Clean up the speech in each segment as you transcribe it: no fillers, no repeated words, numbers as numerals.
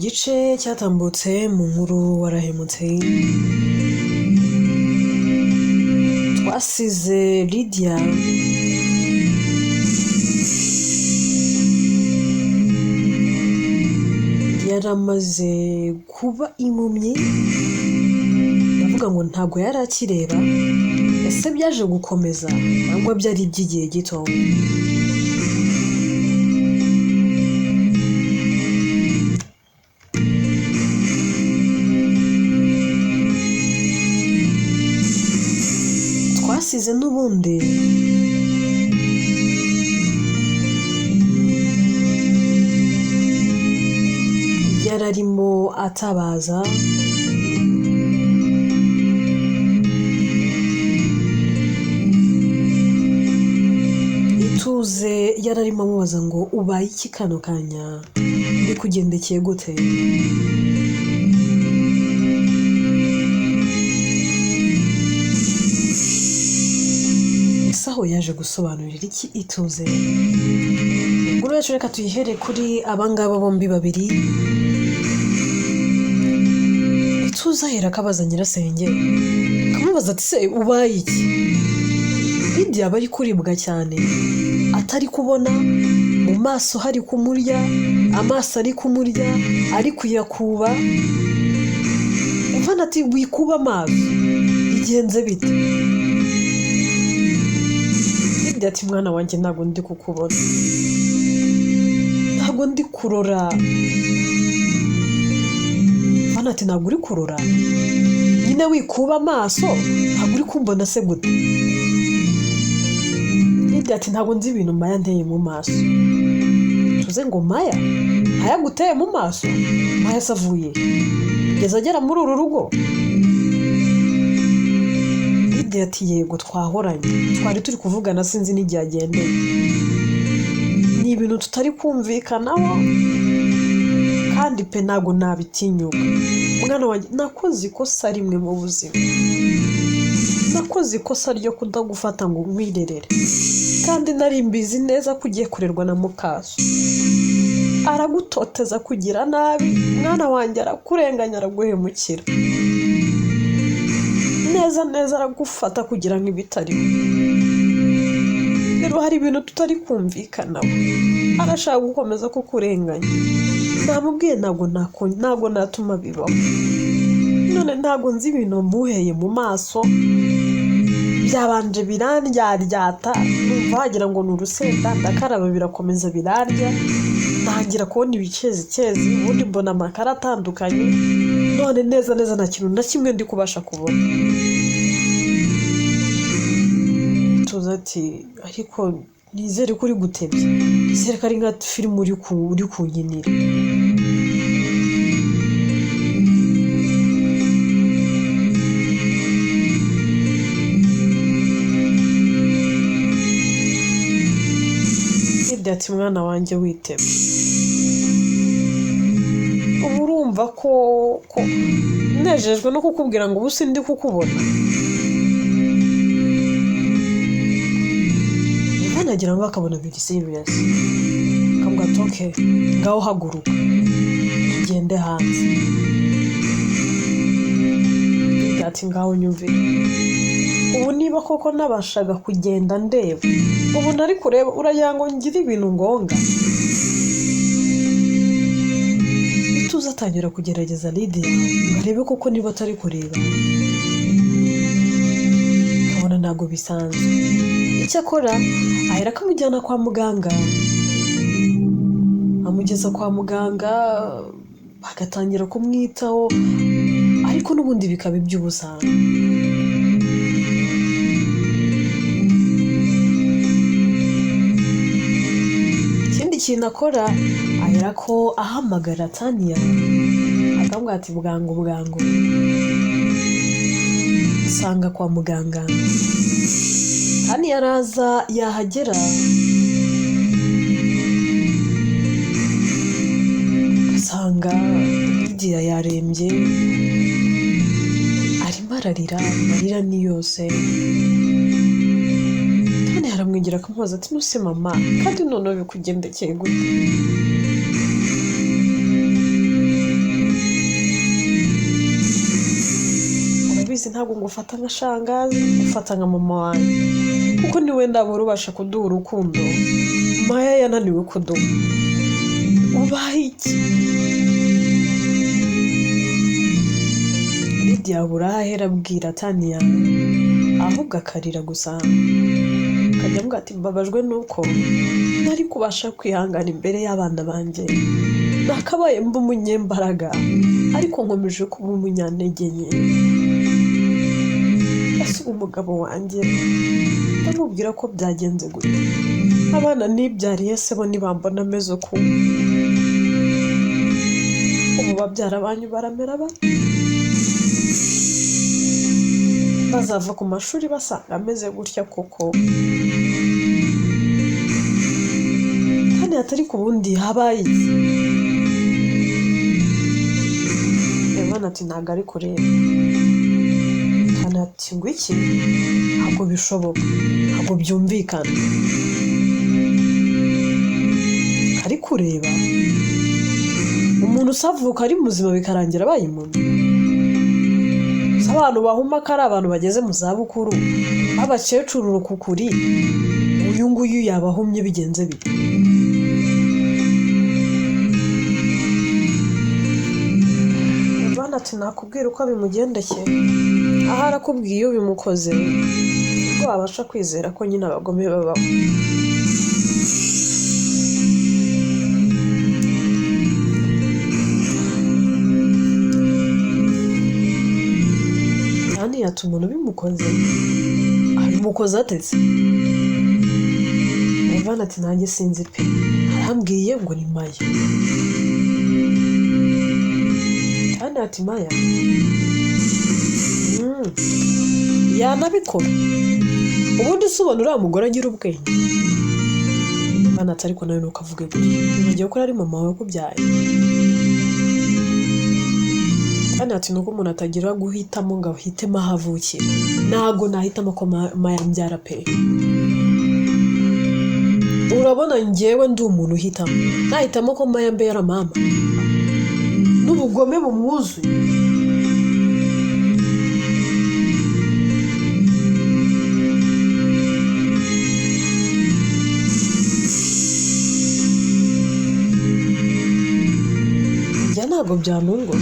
Gice cyatambutse mu nkuru warahemutse, twasize Lydia yaramaze kuba impumyi, ndavuga ngo ntabwo yari akireba. Ese byaje gukomeza cyangwa byari iby'igihe gito? Twasize n'ubundi yararimo atabaza, Ituze yararimo amubaza ngo ubaye iki kano kanya, bikugendekeye gute? Ese aho yaje gusobanurira iki Ituze? Inkuru yacu reka tuyihere kuri abangaba bombi babiri. Ituze ahera akabaza nyirasenge, akamubaza ati se ubaye iki? Lydia aba ari kuribwa cyane, atari kubona, mu maso hari kumurya, amaso ari kumurya, ari kuyakuba. Ivana ati wikuba amaso, bigenze bite? Lydia ati mwana wanjye ntabwo ndi kukubona, ntabwo ndi kurora. Ivana ati ntabwo uri kurora nyine, wikuba amaso, ntabwo uri kumbona se gute? Lydia ati ntabwo nzi ibintu Maya nteye mu maso. Tuze ngo Maya ntayaguteye mu maso? Maya se avuye kugeza agera muri uru rugo? Lydia ati yego twahoranye, twari turi kuvugana sinzi n'igihe agendeye, ni ibintu tutari kumvikanaho kandi pe ntabwo nabitinyuka. Mwana wanjye nakoze ikosa rimwe mu buzima, nakoze ikosa ryo kudagufata ngo nkwirerere, kandi nari mbizi neza ko ugiye kurerwa na mukaso. Aragutoteza kugira nabi, mwana wanjye arakurenganya, araguhemukira neza neza, aragufata kugira ngo ibitariho. Rero hari ibintu tutari kumvikanaho, arashaka gukomeza kukurenganya. Namubwiye ntabwo natuma bibaho. None ntabwo nzi ibintu muheye mu maso, byabanje birandyaryata, numva wagira ngo ni urusenda, ndakaraba birakomeza birarya, ntangira kubona ibikezikezi, ubundi mbona amakara atandukanye, none neza neza nta kintu na kimwe ndi kubasha kubona. Tuza ati ariko nizere ko uri gutebya, nizere ko ari nka filime uri kunkinira. Lydia ati mwana wanjye witebe, ubu urumva ko nejejwe no kukubwira ngo ubu sindi kukubona. Ivana agira ngo akabona biri serious, akavuga ati okay ngaho haguruka tugende hanze. Lydia ati ngaho nyumvire, ubu niba koko nabashaga kugenda ndeba, ubu nari kureba, uragira ngo ngire ibintu ngonga. Ituze atangira kugerageza Lydia ngo arebe koko niba atari kureba, akabona ntabwo bisanzwe. Icyakora ahera akamujyana kwa muganga, amugeza kwa muganga bagatangira kumwitaho, ariko n'ubundi bikaba iby'ubusa. Ikindi kintu akora ahera ko ahamagara Tania, akamubwira ati bwangu bwangu nsanga kwa muganga. Tania araza, yahagera asanga Lydia yarembye, arimo ararira, amarira ni yose. Tania aramwegera akamubaza ati nuse mama, kandi noneho bikugendekeye gute? Ati ntabwo ngufata nka shangazi, ngufata nka mama wanjye, kuko niwe ndabura ubasha kuduha urukundo Maya yananiwe kuduha. Ubaye iki? Lidiya abura aho ahera abwira Tania, ahubwo akarira gusa, akajya avuga ati mbabajwe nuko ntari kubasha kwihangana imbere y'abana banjye, nakabaye mba umunyembaraga ariko nkomeje kuba umunyantege nke. Ese ubu umugabo wanjye ndamubwira ko byagenze gute? Abana nibyariye se bo ntibambona ameze uku? Ubu babyara banyu baramera bate? Bazava ku mashuri basanga ameze gutya koko? Kandi hatari ku bundi habaye iki? Evan ati ntabwo ari kureba. Tania ati ngo iki? Ntabwo bishoboka, ntabwo byumvikana. Ari kureba umuntu usavuka ari muzima bikarangira abaye impumyi. Si abantu bahuma ko ari abantu bageze mu zabukuru, b'abakecuru rukukuri, uyu nguyu yabahumye bigenze bite? Evan ati nakubwira uko bimugendekeye, aho arakubwiye iyo bimukoze ubwo wabasha kwizera ko nyine abagome babaho. Kandi yatuma umuntu bimukoze abimukoze atetse. Evan ati nanjye sinzi pe, arambwiye ngo ni Maya. Kandi ati Maya yanabikora. Ubundi se ubona uriya mugore agira ubwenge? Evan ati ariko nawe ntukavuge gutyo, wibagiwe ko ari mama wawe wakubyaye. Kandi ati nuko umuntu atagira guhitamo ngo ahitemo aho avukira, ntabwo nahitamo ko Maya mbyara pe. Urabona njyewe ndi umuntu uhitamo, nahitamo ko Maya mbera mama n'ubugome bumwuzuye. Njye ntabwo byantungura,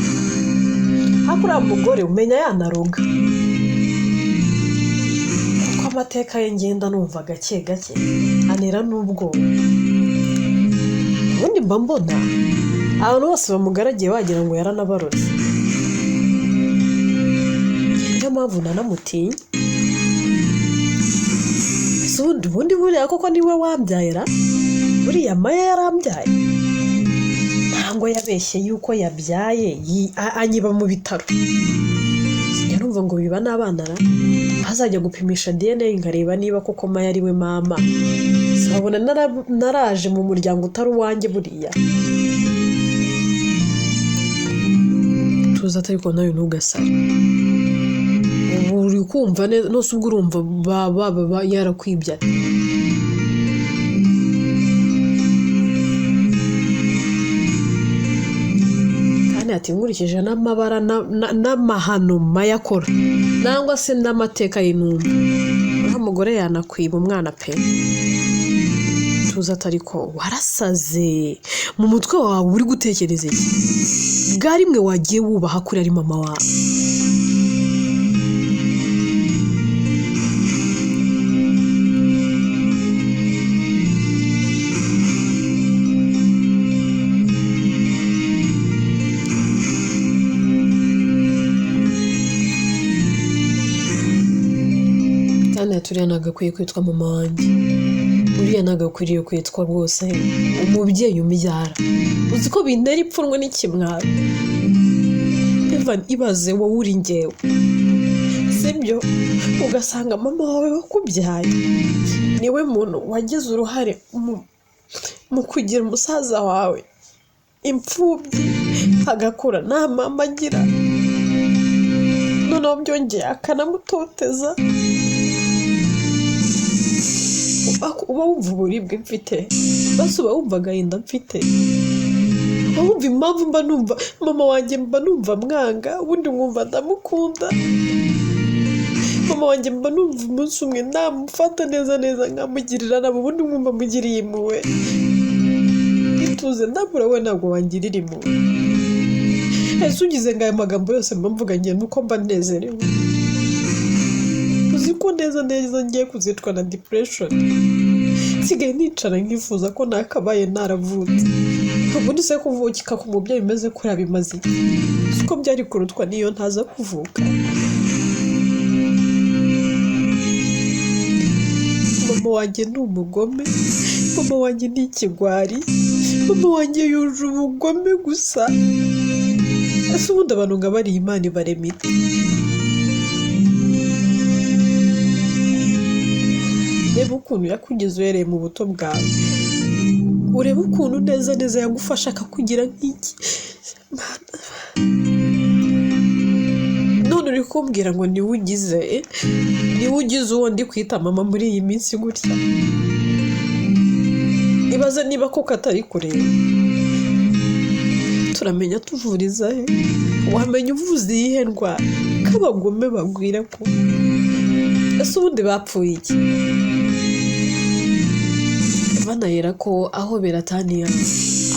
ariko uriya mugore umenya yanaroga, kuko amateka ye ngenda numva gake gake anera n'ubwoba. Ubundi mba mbona abantu bose bamugaragiye wagira ngo yaranabarotse, niyo mpamvu nanamutinya. Ese ubundi buriya koko niwe wambyaye ra? Buriya Maya yarambyaye? Ntabwo yabeshye yuko yabyaye anyiba mu bitaro. Sinjya numva ngo biba n'abana ra? Bazajya gupimisha DNA nkareba niba koko Maya ari we mama. Sinabona naraje mu muryango utari uwanjye buriya. Tuza ariko nawe ntugasare. Ubu uri kumva neza, nose ubwo urumva baba yarakwibye. Kandi ati nkurikije n'amabara n'amahano Maya akora nangwa se n'amateka y'intumwa, uriya mugore yanakwiba umwana pe. Tuza ariko warasaze, mu mutwe wawe uri gutekereza iki? Bwa rimwe wagiye wubaha kuri ari mama wawe. Kandi uriya ntabwo akwiye kwitwa mama wanjye, uriya ntabwo akwiriye kwitwa rwose umubyeyi umbyara. Uzi ko bintera ipfunwe n'ikimwaro. Evan, ibaze wowe uri njyewe, sibyo? Ugasanga mama wawe wakubyaye niwe muntu wagize uruhare mu kugira umusaza wawe imfubyi, agakura nta mama agira, noneho byongeye akanamutoteza. Uba wumva uburibwe mfite, basi uba wumva agahinda mfite, uba wumva impamvu mba numva mama wanjye mba numva mwanga, ubundi nkumva ndamukunda. Mama wanjye mba numva umunsi umwe namufata neza neza nkamugirira nabi, ubundi nkumva mugiriye impuhwe. Ituze ndabura we ntabwo wangirira impuhwe. Ese ugize ngo aya magambo yose mba mvuga ngiye nuko mba nezerewe? Uzi ko neza neza ngiye kuzicwa na depression. Nsigaye nicara nkifuza ko nakabaye naravutse. Ubundi se kuvukika ku mubyeyi umeze kuriya bimaze iki? Siko byari kurutwa n'iyo ntaza kuvuka. Mama wanjye ni umugome, mama wanjye ni ikigwari, mama wanjye yuje ubugome gusa. Ese ubundi abantu nka bariya Imana ibarema ite? Reba ukuntu yakugize uhereye mu buto bwawe, urebe ukuntu neza neza yagufasha akakugira nk'iki. None uri kumbwira ngo niwe ugize uwo ndi kwita mama muri iyi minsi gutya. Ibaze niba koko atari kureba. Turamenya tuvuriza he? Wamenya uvuze iyihe ndwara? Ko abagome bagwira ko. Ese ubundi bapfuye iki? Banahera ko ahobera Tania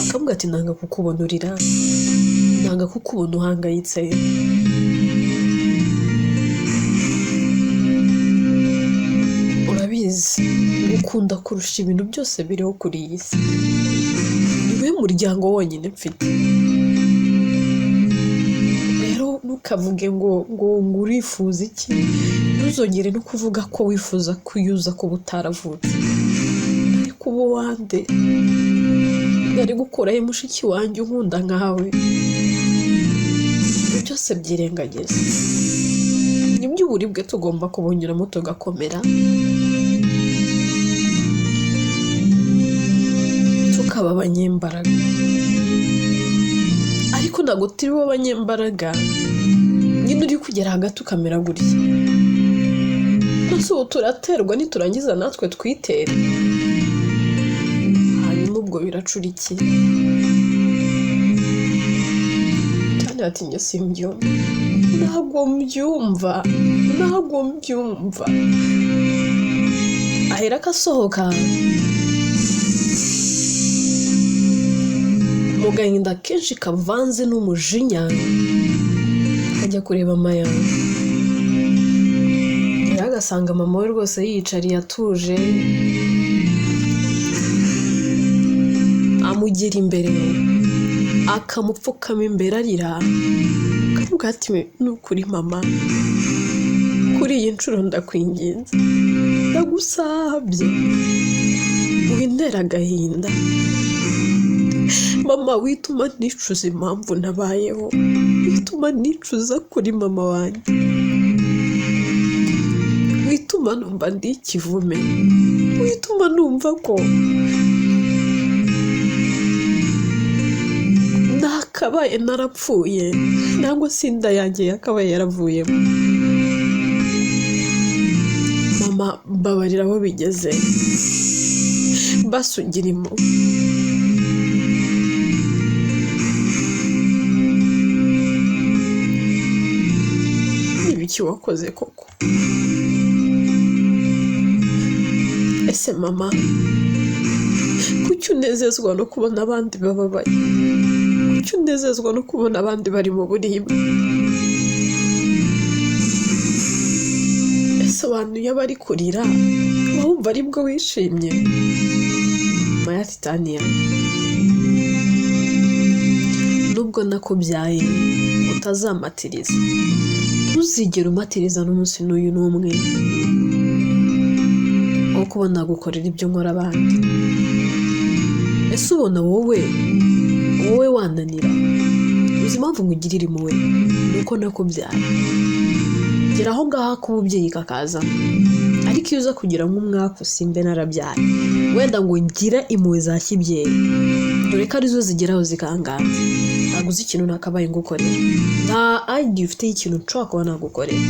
akavuga ati nanga kukubona urira, nanga kukubona uhangayitse. Urabizi ngukunda kurusha ibintu byose biriho kuri iyi si, niwe muryango wonyine mfite. Rero ntukavuge ngo ngo urifuza iki, ntuzongere no kuvuga ko wifuza kuyuza kuba utaravutse. Kuba uwande nari gukuraho mushiki wanjye unkunda nkawe. Ibyo byose byirengagiza, nibyo uburibwe tugomba kubunyuramo tugakomera, tukaba abanyembaraga. Ariko ntabwo turi bo abanyembaraga, nyine uri kugera hagati ukamera gutya. Nonese ubu turaterwa niturangiza natwe twitere, hanyuma ubwo biracura iki? Tania ati njye simbyumva, ntabwo mbyumva, ntabwo mbyumva. Ahera akasohoka mu gahinda kenshi kavanze n'umujinya, ajya kureba Maya. Agasanga mama we rwose yiyicariye atuje, amugera imbere akamupfukama imbere arira, akavuga ati ni ukuri mama, kuri iyi nshuro ndakwinginze, ndagusabye wintera agahinda mama, wituma nicuza impamvu nabayeho, wituma nicuza kuri mama wanjye, wituma numva ndi ikivume, wituma numva ko nakabaye narapfuye, nangwa se inda yanjye yakabaye yaravuyemo. Mama mbabarira aho bigeze, basugirimo. Ibiki wakoze koko? Ese mama, kuki unezezwa no kubona abandi bababaye? Kuki unezezwa no kubona abandi bari mu buribwe? Ese abantu iyo bari kurira wumva aribwo wishimye? Maya ati Tania, nubwo nakubyaye utazamatiriza, ntuzigere umatiriza n'umunsi n'uyu n'umwe wo kubona gukorera ibyo nkora abandi. Ese ubona wowe wananira? Uzi impamvu nkugirira impuhwe? Ni uko nakubyaye. Gera aho ngaho k'umubyeyi kakaza, ariko iyo uza kugira nk'umwaku simbe narabyaye, wenda ngo ngire impuhwe za kibyeyi, dore ko arizo zigeraho zikanganza. Ntabwo uzi ikintu nakabaye ngukorera, nta idea ufite y'ikintu nshobora kuba nagukorera.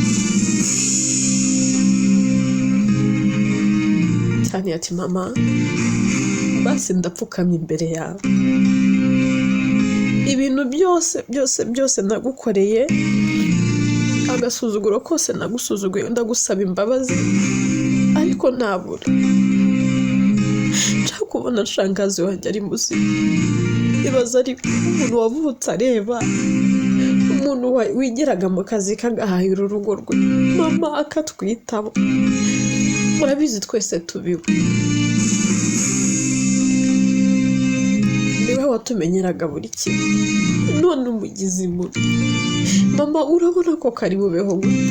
Tania ati mama, basi ndapfukamye imbere yawe, ibintu byose byose byose nagukoreye, Agasuzuguro kose nagusuzuguye ndagusaba imbabazi, ariko ntabura nshaka kubona shangazi wanjye ari muzima. Ibaza ari umuntu wavutse areba, umuntu wigeraga mu kazi kagahahira urugo rwe, mama akatwitaba, murabizi twese tubiwe, niwe watumenyeraga buri kimwe, none umugizi mubi. Mama urabona ko kari bubeho gute?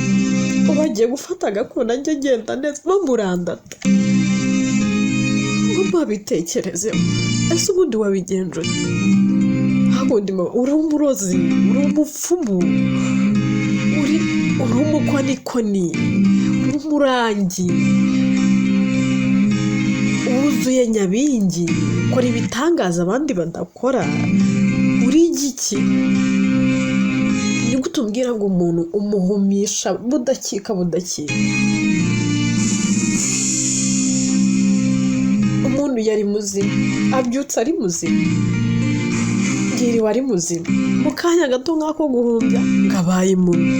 Ubu agiye gufata agakona njye agenda neza bamurandata. Mama bitekerezeho, ese ubundi wabigenje ute? Habundi mama uri umurozi, uri umupfumu, uri umukonikoni, uri umurangi, wuzuye nyabingi, ukora ibitangaza abandi badakora, uri igiki? Ni gute umbwira ngo umuntu umuhumisha budakika budakika? Umuntu yari muzima, abyutse ari muzima, yiriwe ari muzima, mu kanya gato nk'ako guhumbya ngo abaye impumyi.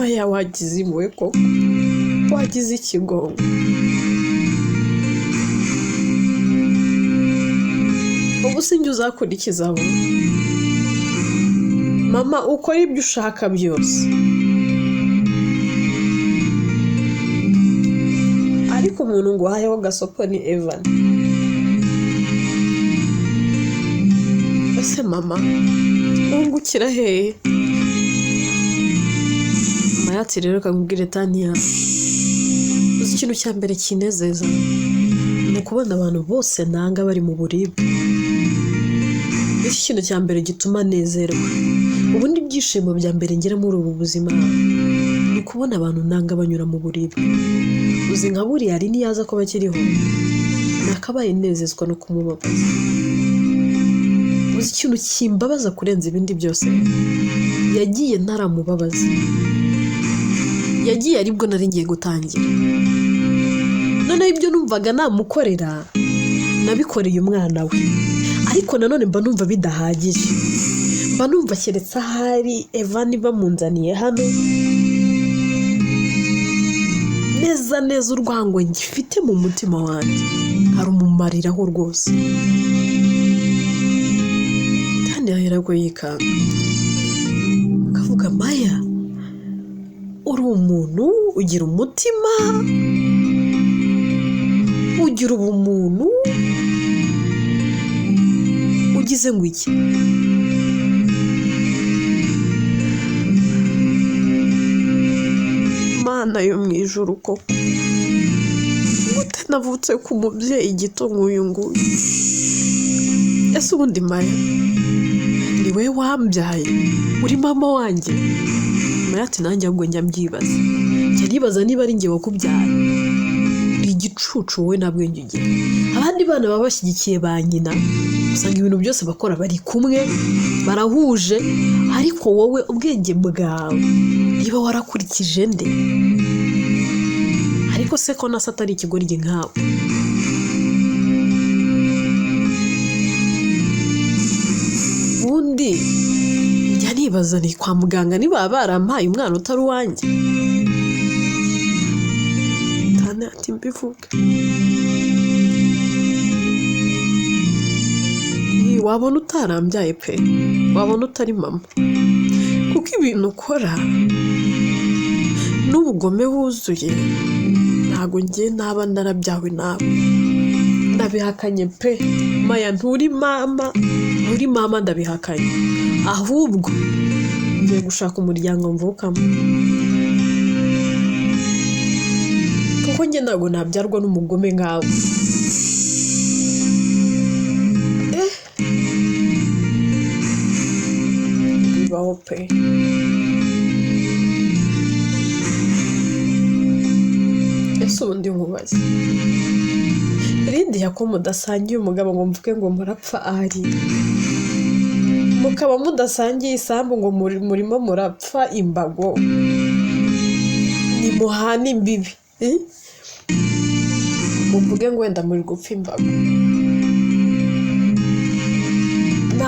Aya wagize impuhwe koko, wagize ikigongo. Ubu sinjye uzakurikiza abo. Mama ukora ibyo ushaka byose, ariko umuntu ngo uhayeho gasopo ni Evan. Ese mama wungukira hehe? Mama yati rero kakubwire Tania, uzi ikintu cya mbere kinezeza ni ukubona abantu bose nanga bari mu buribwe. Iki kintu cya mbere gituma nezerwa, ubundi ibyishimo bya mbere ngira muri ubu buzima ni ukubona abantu nanga banyura mu buribwe. Uzi nka buriya ari niyaza ko bakiriho nakabaye nezezwa no kumubabaza. Uzi ikintu kimbabaza kurenza ibindi byose, yagiye ntaramubabaza, yagiye aribwo nari ngiye gutangira. Noneho ibyo numvaga namukorera nabikoreye umwana we, ariko nanone mba numva bidahagije, mba numva keretse ahari Evan bamunzaniye hano neza neza urwango ngifite mu mutima wanjye harumumariraho rwose. Kandi yahera ko yikanga akavuga, Maya uri umuntu ugira umutima, ugira ubumuntu, ugize ngo iki? Mana yo mu ijuru koko, gute navutse ku mubyeyi gito nk'uyu nguyu? Ese ubundi Maya ni we wambyaye, uri mama wanjye? Maya ati nanjye ahubwo njya mbyibaza, njya nibaza niba ari njye wakubyaye. Uri igicucu wowe, nta bwenge ugira. Abandi bana baba bashyigikiye ba nyina, usanga ibintu byose bakora bari kumwe, barahuje, ariko wowe ubwenge bwawe niba warakurikije nde? Ariko se ko nasa atari ikigoryi nkawe? Ubundi njya nibaza ni kwa muganga niba barampaye umwana utari uwanjye. Tana ati mbivuge, wabona utarambyaye pe, wabona utari mama, kuko ibintu ukora n'ubugome wuzuye, ntago njye naba narabyawe nawe. Ndabihakanye pe Maya, nturi mama, nturi mama, ndabihakanye. Ahubwo ngiye gushaka umuryango mvukamo, kuko njye ntabwo nabyarwa n'umugome nkawe. Bibaho pe. Ese ubundi nkubaze, Lidiya ko mudasangiye umugabo ngo mvuge ngo murapfa ahari, mukaba mudasangiye isambu ngo murimo murapfa imbago, nimuhana imbibi, muvuge ngo wenda muri gupfa imbago.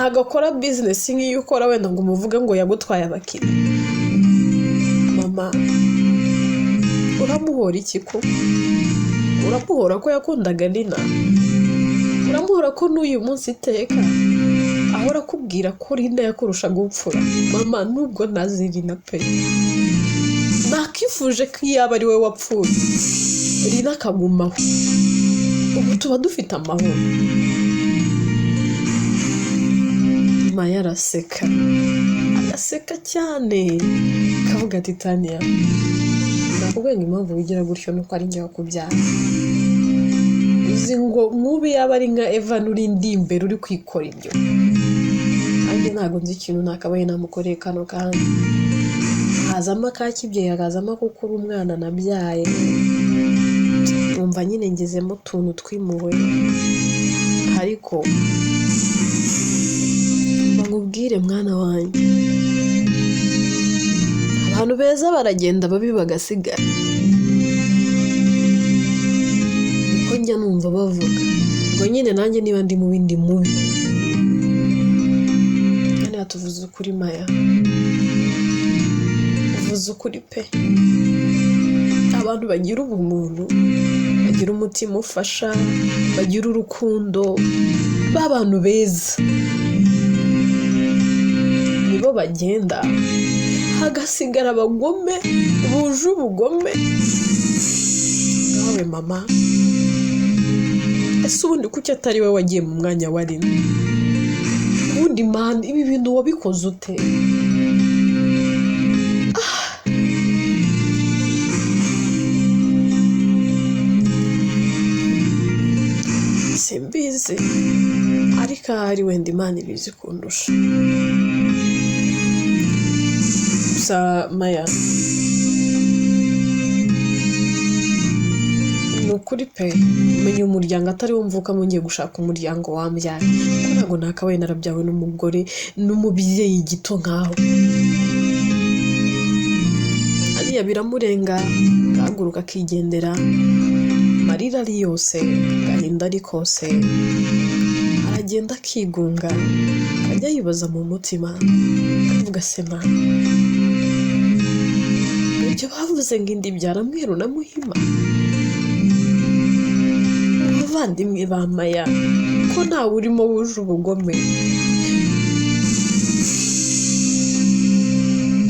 Ntabwo akora bizinesi nk'iyo ukora wenda ngo umuvuge ngo yagutwaye abakiriya. Mama, uramuhora iki ko? Uramuhora ko yakundaga Lina? Uramuhora ko n'uyu munsi iteka ahora akubwira ko Lina yakurushaga gupfura? Mama, nubwo ntazi Lina pe, nakifuje ko iyaba ari we wapfuye Lina akagumaho, ubu tuba dufite amahoro. Maya araseka, agaseka cyane, akavuga ati Tania, nakubwiye ngo impamvu wigira gutyo nuko ari njye wakubyara. Uzi ngo nk'ubu yaba ari nka Evan uri ndi imbere uri kwikora ibyo, nanjye ntabwo nzi ikintu nakabaye namukoreye kano kanya. Hazamo akakibyeyi, hakazamo kuko uri umwana nabyaye, numva nyine ngezemo utuntu tw'impuhwe, ariko nkubwire mwana wanjye, abantu beza baragenda babi bagasigara. Niko njya numva bavuga ngo nyine nanjye niba ndi mubi ndi mubi. Kandi hatuvuze ukuri Maya, uvuze ukuri pe. Abantu bagira ubumuntu, bagira umutima ufasha, bagira urukundo, b'abantu beza nibo bagenda, hagasigara abagome buje ubugome nkawe mama. Ese ubundi kuki atari we wagiye mu mwanya wa Lina? Ubundi man, ibi bintu wabikoze ute? Simbizi, ariko ahari wenda Imana ibizi kundusha. Gusa Maya, ni ukuri pe, umenya umuryango atari wo mvukamo, ngiye gushaka umuryango wambyaye, kuko ntabwo nakabaye narabyawe n'umugore n'umubyeyi gito nkawe. Ariya biramurenga, agahaguruka akigendera, amarira ari yose, agahinda ari kose, aragenda akigunga, akajya yibaza mu mutima, akavuga se ma, ibyo bavuze ngo inda ibyara mweru na muhima, abavandimwe ba Maya ko ntawe urimo wuje ubugome,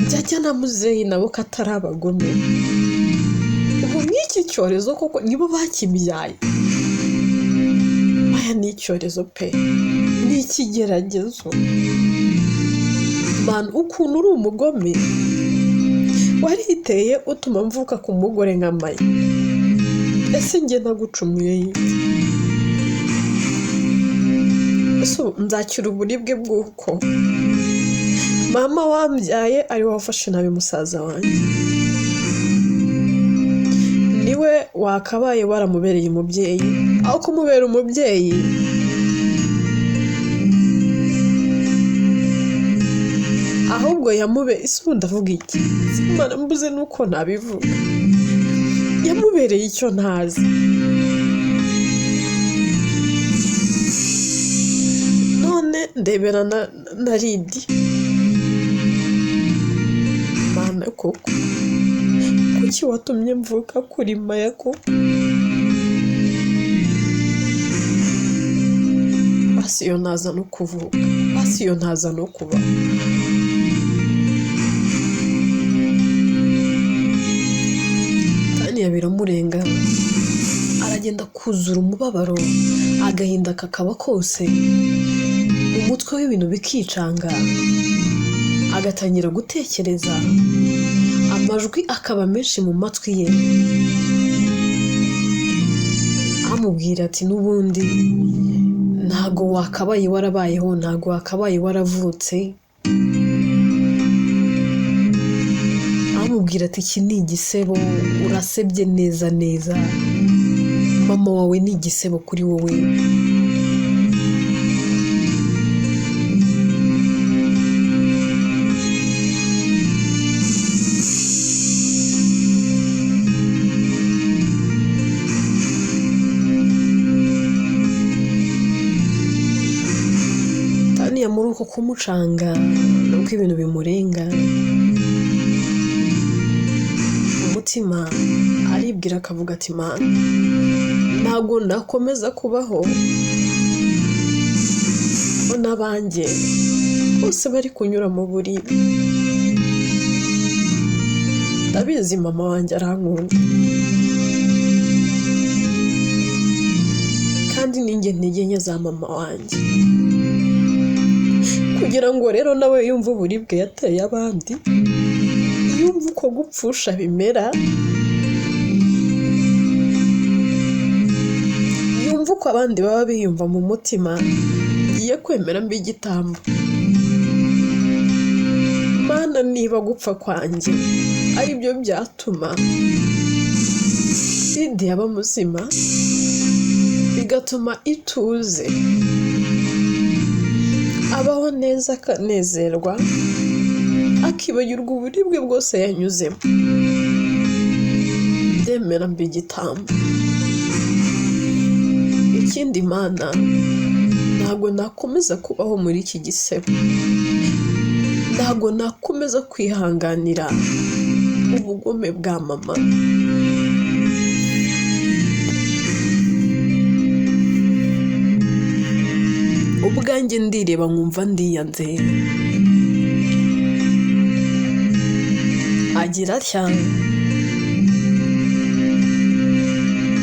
byajya na muzeyi nabo ko atari abagome, ubu nk'iki cyorezo koko nibo bakibyaye. Maya ni icyorezo pe, ni ikigeragezo. Man, ukuntu uri umugome wariteye utuma mvuka ku mugore nka Maya. Ese njye nagucumuye iki? Ese nzakira uburibwe bw'uko mama wambyaye ari we wafashe nabi musaza wanjye, niwe wakabaye waramubereye umubyeyi, aho kumubera umubyeyi ahubwo yamube ese ubu ndavuga iki? Imana mbuze nuko nabivuga, yamubereye icyo ntazi. None ndebera na Lidi, Mana koko kuki watumye mvuka kuri Maya koko? Basi iyo ntaza no kuvuka, basi iyo ntaza no kuba. Tania biramurenga, aragenda kuzura umubabaro, agahinda kakaba kose, umutwe w'ibintu bikicanga, agatangira gutekereza, amajwi akaba menshi mu matwi ye, amubwira ati n'ubundi ntago wakabaye warabayeho, ntago wakabaye waravutse. Amubwira ati iki ni igisebo, urasebye neza neza, mama wawe ni igisebo kuri wowe. Taniya muri uko kumucanga nuko ibintu bimurenga umutima, aribwira akavuga ati Mana, ntabwo nakomeza kubaho n'abanjye bose bari kunyura mu buribwe. Ndabizi mama wanjye arankunda, kandi ninjye ntege nke za mama wanjye, kugira ngo rero nawe yumve uburibwe yateye abandi, yumve uko gupfusha bimera, yumve uko abandi baba biyumva mu mutima, ngiye kwemera mbe igitambo. Mana, niba gupfa kwanjye aribyo byatuma Lidiya aba muzima, bigatuma ituze abaho neza akanezerwa, akibagirwa uburibwe bwose yanyuzemo, ndemera mbe igitambo. Ikindi Mana, ntabwo nakomeza kubaho muri iki gisebo, ntabwo nakomeza kwihanganira ubugome bwa mama. Ubwanjye ndireba nkumva ndiyanze. Agira atya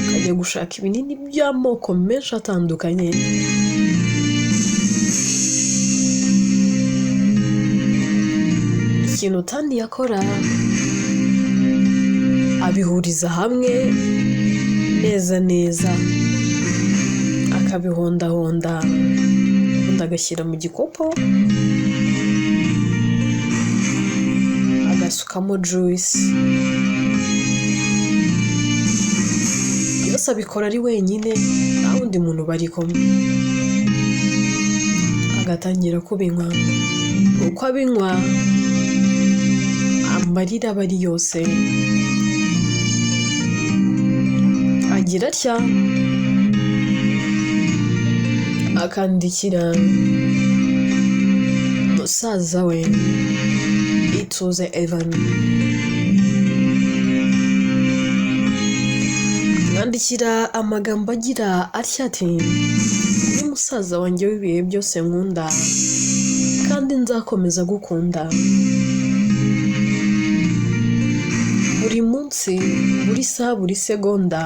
akajya gushaka ibinini by'amoko menshi atandukanye, ikintu Taniya akora abihuriza hamwe neza neza, akabihondahonda, ubundi agashyira mu gikopo, agasukamo juice. Byose abikora ari wenyine, nta wundi muntu bari kumwe. Agatangira kubinywa, uko abinywa amarira aba ari yose. Agira atya akandikira musaza we Ituze Evan, amwandikira amagambo agira atya ati: ni musaza wanjye w'ibihe byose nkunda kandi nzakomeza gukunda, buri munsi, buri saha, buri segonda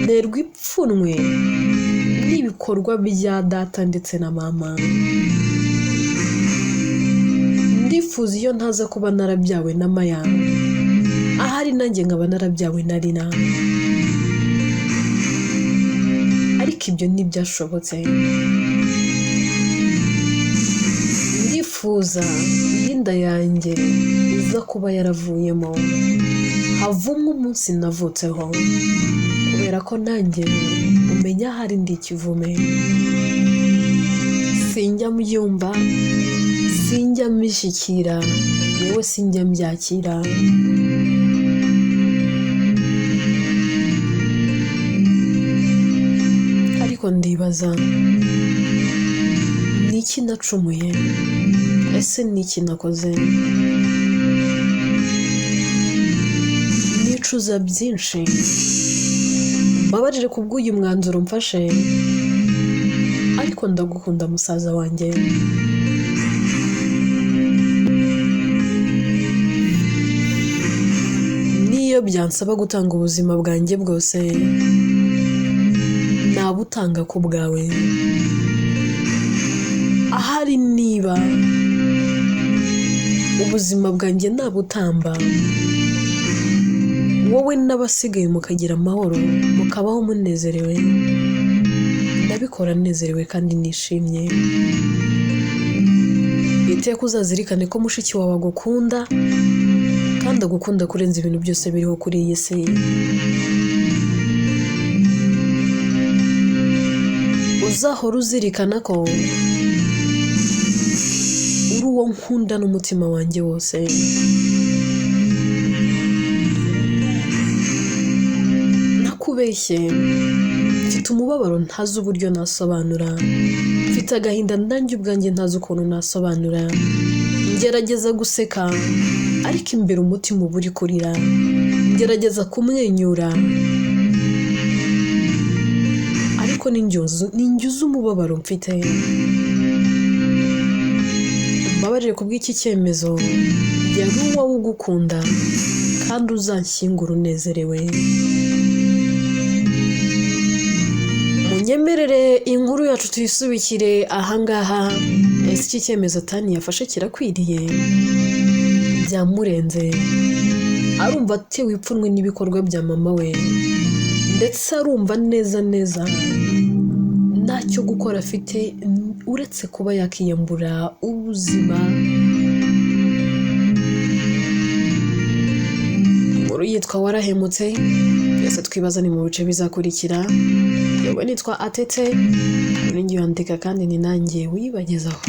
nterwa ipfunwe n'ibikorwa bya data ndetse na mama. Ndifuza iyo ntaza kuba narabyawe na Maya, ahari nanjye nkaba narabyawe na Rina, ariko ibyo ntibyashobotse. Ndifuza inda yanjye iza kuba yaravuyemo, havumwe umunsi navutseho, kubera ko nanjye umenya ahari ndi ikivume. Sinjya mbyumva, sinjya mbishyikira, yewe sinjya mbyakira. Ariko ndibaza, ni iki nacumuye? Ese ni iki nakoze? Nicuza byinshi, mbabarire kubw'uyu mwanzuro mfashe, ariko ndagukunda musaza wanjye. Niyo byansaba gutanga ubuzima bwanjye bwose, nabutanga ku bwawe. Ahari niba ubuzima bwanjye nabutamba, wowe n'abasigaye mukagira amahoro, mukabaho munezerewe, ndabikora nezerewe kandi nishimye. Iteka uzazirikane ko mushiki wawe agukunda, kandi agukunda kurenza ibintu byose biriho kuri iyi si. Uzahora uzirikana ko uri uwo nkunda n'umutima wanjye wose. Nakubeshye, mfite umubabaro ntazi uburyo nasobanura, mfite Mfite agahinda nanjye ubwanjye ntazi ukuntu nasobanura. Ngerageza guseka ariko imbere umutima uba uri kurira. Ngerageza kumwenyura ariko ninjye uzi umubabaro mfite. Mbabarire kubw'iki cyemezo, yari uwawe ugukunda kandi uzanshyingura unezerewe. Munyemerere inkuru yacu tuyisubikire ahangaha. Ese iki cyemezo Tani yafashe kirakwiriye? Byamurenze, arumva atewe ipfunwe n'ibikorwa bya mama we, ndetse arumva neza neza ntacyo gukora afite uretse kuba yakiyambura ubuzima. Inkuru yitwa Warahemutse, twese twibaza ni mu bice bizakurikira. Yewe nitwa Atete, ninjye uyandika kandi ni nanjye uyibagezaho.